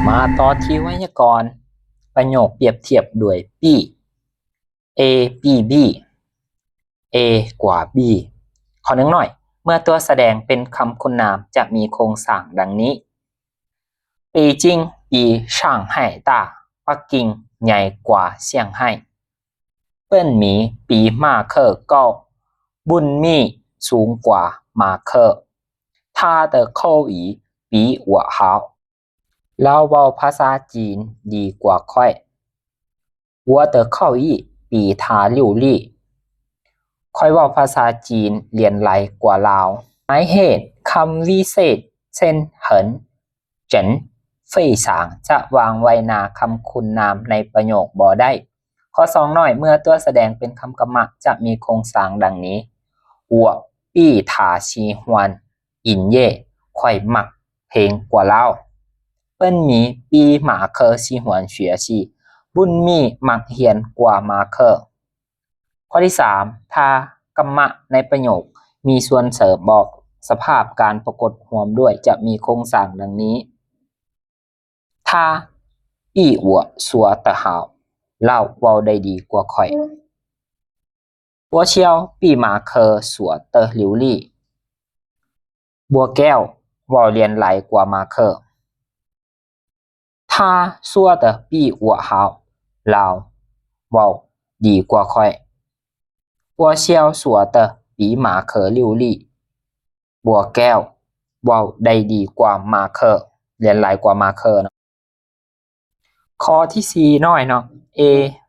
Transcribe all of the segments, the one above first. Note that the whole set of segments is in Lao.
ມາຕໍ່ທີ່ໄວຍາກອນ ປະໂຫຍກປຽບທຽບດ້ວຍ B A B B A ກວ່າ B ຂໍ້ໜຶ່ງໜ້ອຍ ເມື່ອຕົວສະແດງເປັນຄຳຄຸນນາມຈະມີໂຄງສ້າງດັ່ງນີ້: 北京比上海大 ປັກກິ່ງໃຫຍ່ກວ່າຊຽງໄຮ້ ເປີ້ນໝີປີໝາເຄີເກົ່າ ບຸນມີສູງກວ່າໝາເຄີ 他的口语比我好 ລາວເວົ້າພາສາຈີນດີກວ່າຂ້ອຍ 我的口语比他流利 ຂ້ອຍເວົ້າພາສາຈີນຫຼຽນໄຫຼກວ່າລາວ. ໝາຍເຫດ ຄຳວິເສດ ເຊັ່ນ 很 真 非常 ຈະວາງໄວ້ໜ້າຄຳຄຸນນາມໃນປະໂຫຍກບໍ່ໄດ້. ຂໍ້ສອງໜ້ອຍ ເມື່ອຕົວສະແດງເປັນຄຳກຳມະຈະມີໂຄງສ້າງດັ່ງນີ້: 我比他喜欢音乐 ຂ້ອຍມັກເພງກວ່າລາວ ເປີ້ນໝີປີໝາເຄີ 喜欢学习 ບຸນມີມັກຮຽນກວ່າໝາເຄີ. ຂໍ້ທີສາມ ຖ້າກຳມະໃນປະໂຫຍກມີສ່ວນເສີມບອກສະພາບການປະກົດຮ່ວມດ້ວຍ ຈະມີໂຄງສ້າງດັ່ງນີ້: 他比我说得好 ລາວເວົ້າໄດ້ດີກວ່າຂ້ອຍ บัวเขียว比马克说得流利 ບົວແກ້ວເວົ້າຫຼຽນໄຫຼກວ່າໝາເຄີ 他说得比我好 ລາວເວົ້າດີກວ່າຂ້ອຍ บัวเขียว说得比马克流利 ບົວແກ້ວເວົ້າໄດ້ດີກວ່າໝາເຄີ ຫຼຽນໄຫຼກວ່າໝາເຄີເນາະ. ຂໍ້ທີສີ່ນ້ອຍເນາະ A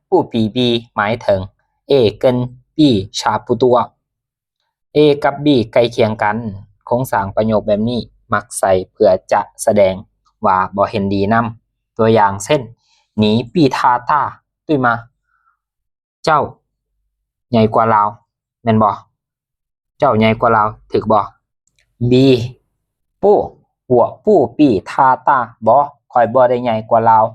不比 B ໝາຍເຖິງ A 跟 B 差不多 A ກັບ B ໃກ້ຄຽງກັນ. ໂຄງສ້າງປະໂຫຍກແບບນີ້ມັກໃຊ້ເພື່ອຈະສະແດງວ່າບໍ່ເຫັນດີນຳ. ຕົວຢ່າງເຊັ່ນ 你比他大 对吗? ເຈົ້າໃຫຍ່ກວ່າລາວ ແມ່ນບໍ່? ເຈົ້າໃຫຍ່ກວ່າລາວ ຖືກບໍ່? B 不，我不比他大 ບໍ່ ຂ້ອຍບໍ່ໄດ້ໃຫຍ່ກວ່າລາວ.